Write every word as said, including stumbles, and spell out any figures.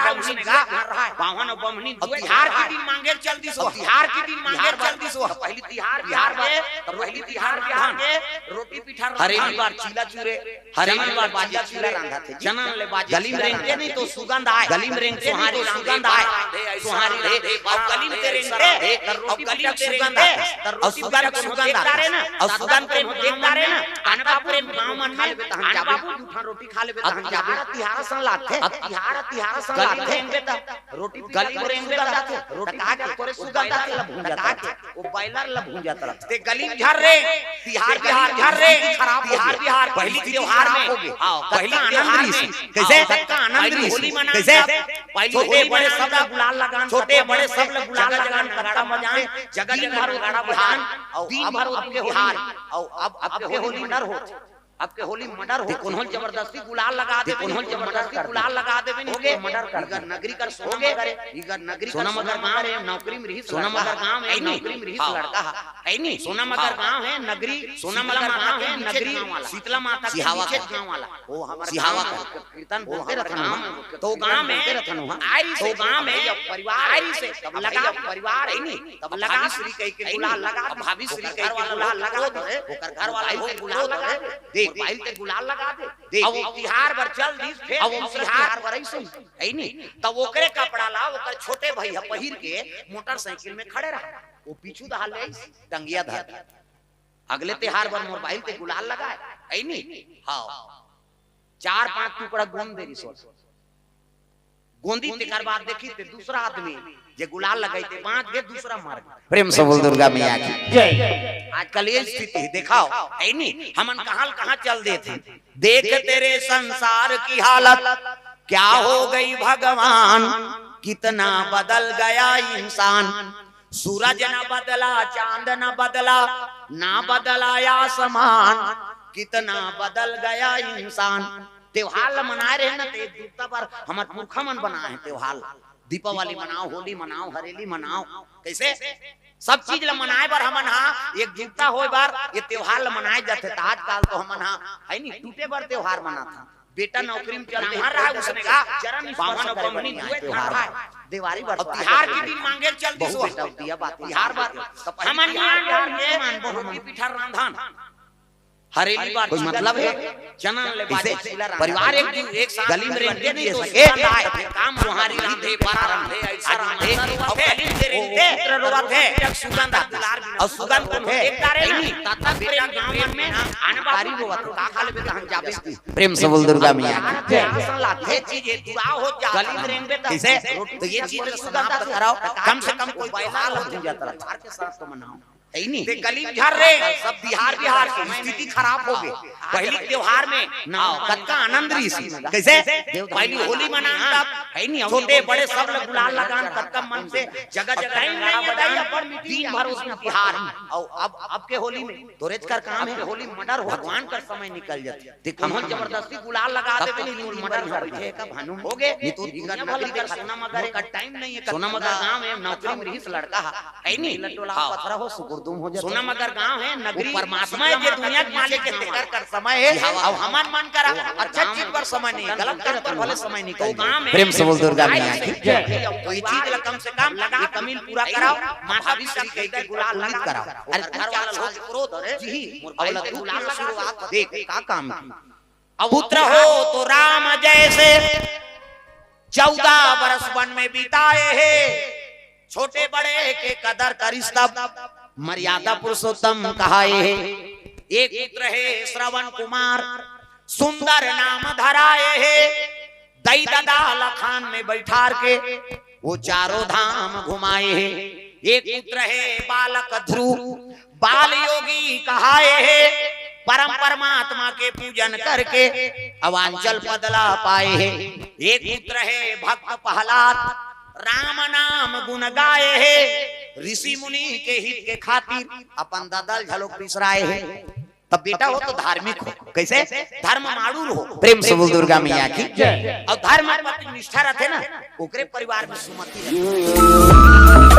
बावन बमनी तिहार के दिन मांगे चल दिस, तिहार के दिन मांगे चल दिस। पहली तिहार, तिहार के, तो पहली तिहार, तिहार के रोटी पिठा हरेली बार चीला चूरे, हरेली बार बाजा चूरे, चनन ले बाजा गली में रेंगते नहीं तो सुगंध आए, गली में रेंगते नहीं तो सुगंध आए, सुहारी रे, और गली में रेंगते, और गली में सुगंध आए, और सुगंध, सुगंध आए ना, और सुगंध प्रेम देखता रहे ना, अन बाबू प्रेम गाँव मन में, अन बाबू जूठा रोटी खा लेबे तहन जाबे। तिहार, तिहार सन लागथे, अब तिहार, तिहार सन लागथे। रोटी गली में रेंगबे त रोटी का के तोरे सुगंध आथे, ल भूंजा तरा के, वो बॉयलर ल भूंजा तरा। ते गली में झर रे, तिहार, बिहार झर रे, खराब, तिहार, बिहार पहली त्योहार में, हाँ, पहली आनंद रहिस। कैसे? का आनंद रहिस। कैसे? पहली छोटे बड़े सब ल गुलाल लगान, छोटे बड़े सब ल गुलाल लगान, कतका मजा आए। जगह जगह गाड़ा बजान, और दिन भर अब के होली, और अब, अब के होली मर्डर हो। अब के होली मर्डर हो, कोनो जबरदस्ती गुलाल लगा दे, कोनो जबरदस्ती गुलाल लगा देबे, नहीं होगे मर्डर कर। इगर नगरी कर सोना मगर, इगर नगरी कर सोना मगर गाँव है, नौकरी में रहिस, सोना मगर गाँव है, नौकरी में रहिस लड़का है, है नी? सोना मगर गाँव है, नगरी, सोना मगर गाँव है, नगरी, शीतला माता के नीचे गाँव वाला, वो हमारा सिहावा का कीर्तन बोलते रहथन, तो गाँव में, आरी से, तो गाँव में परिवार, आरी से लगा परिवार है नी? तब लगा श्री कह के गुलाल लगा दे, भाभी श्री कह के गुलाल लगा दे, ओकर घर वाला हो गुलाल लगा दे, देख, मोबाइल के गुलाल लगा दे, देख। अब वो तिहार बर चल दिस, फेर अब वो तिहार बर ऐसे, है नी? तब ओकरे कपड़ा ला ओकर छोटे भैया पहिर के मोटरसाइकिल में खड़े रहा, वो पीछू दहा ले आइस, डंगिया धर के। अगले तिहार बर मोर बाइल ते गुलाल लगाए, है नी? हाँ, चार पांच टुकड़ा गोंद दे रिसोल। गोंदी तेकर बाद देखी ते दूसरा आदमी जे गुलाल लगाई ते बांच गे, दूसरा मर गे। प्रेम से बोल दुर्गा मैया की जय। आजकल ये स्थिति है, देखाओ, है नी? हमन कहाँ ल कहाँ चल देथे। देख तेरे संसार की हालत क्या हो गई भगवान, कितना बदल गया इंसान। सूरज न बदला, चांद न बदला, ना बदला आसमान, कितना बदल गया इंसान। त्योहार ल मनाए रहे न, ते एक दूसरा बर हमर पुरखा मन बनाए हे त्योहार ल। दीपावली मनाओ, होली मनाओ, हरेली मनाओ, कैसे सब चीज ल मनाए बर हमन हा एकजुटता होए बर ये त्योहार ल मनाए जाथे। त आजकल तो हमन हा है नी टूटे बर त्योहार मनाथन। बेटा नौकरी में चल रहा है, उसने कहा चरण बावन बमनी दुए त्योहार है। देवारी बर अब तिहार के दिन मांगे चल दिस, बेटा दिया बात तिहार बर हमन नियान के मान बहुत पिठा रांधन। हरेली बार कोई मतलब है? चनन ले बाजे परिवार एक दिन एक साथ गली में रेंगते नहीं तो एक आए काम तुम्हारी रांधे पारा रांधे ऐसा रांधे और गली में रेंगते रोवत है सुगंध दुलार और सुगंध को देखता रहे नहीं ताता बेटा गांव में अनबारी रोवत का खा लेबे तहन जाबे। प्रेम से बोल दुर्गा मैया की जय। ये चीज है दुआ हो जा गली में रेंगबे तहन तो ये चीज सुगंध कराओ कम से कम कोई पैसा लग जाता है के साथ तो मनाओ। है नी? ते गली में झर रे, सब बिहार, बिहार के स्थिति खराब हो गे। पहली त्योहार में ना कतका आनंद रहिस। कैसे? पहली होली मनान तब, है नी? छोटे बड़े सब ल गुलाल लगान, कतका मन से जगह जगह टाइम नहीं है, अपन दिन भर उसमें तिहार। और अब, अब के होली में तोरेच कर काम है, होली मर्डर हो, भगवान कर समय निकल जाथे। देखो, हम जबरदस्ती गुलाल लगा देबे, नहीं तो मर्डर कर दे। का भानु हो गे, नहीं तो दुनिया भर का सोना मगर का टाइम नहीं है। सोना मगर गांव में नौकरी में रहिस लड़का हा, है नी? लटोला पथरा हो, सुगुरदुम हो जाता। सोना मगर गांव है, नगरी परमात्मा है, जे दुनिया के मालिक है, तेकर कर समय है। अब हमन मन करा अच्छा चीज पर समय नहीं, गलत काम पर भले समय निकल जाए। प्रेम से बोल दुर्गा मैया की जय। तो ये चीज ला कम से कम लगा, ये कमी ल पूरा कराओ, माता पिता के गुलाल लगा कराओ। अरे घर वाला लोग क्रोध जी, मोर भाई के गुलाल लगा दे, का काम की? अब पुत्र हो तो राम जैसे, चौदह बरस वन में बिताए हे, छोटे बड़े के कदर करिस तब, मर्यादा पुरुषोत्तम कहाए हे। एक पुत्र हे श्रवण कुमार, सुंदर नाम धराए हे, दई ददा लखान में बैठार के वो चारों धाम घुमाए हे। एक पुत्र हे बालक ध्रुव, बाल योगी कहाए हे, परम परमात्मा के पूजन करके अवांचल पद ला पाए हे। एक पुत्र हे भक्त प्रहलाद, राम नाम गुण गाए हे, ऋषि मुनि के हित के खातिर अपन ददल झलोक बिसराए हे। तब बेटा हो तो धार्मिक हो, कैसे? धर्म माड़ूर हो। प्रेम से बोल दुर्गा मैया की जय। और धर्म पति निष्ठा रहते ना, ओकरे परिवार में सुमति रहते।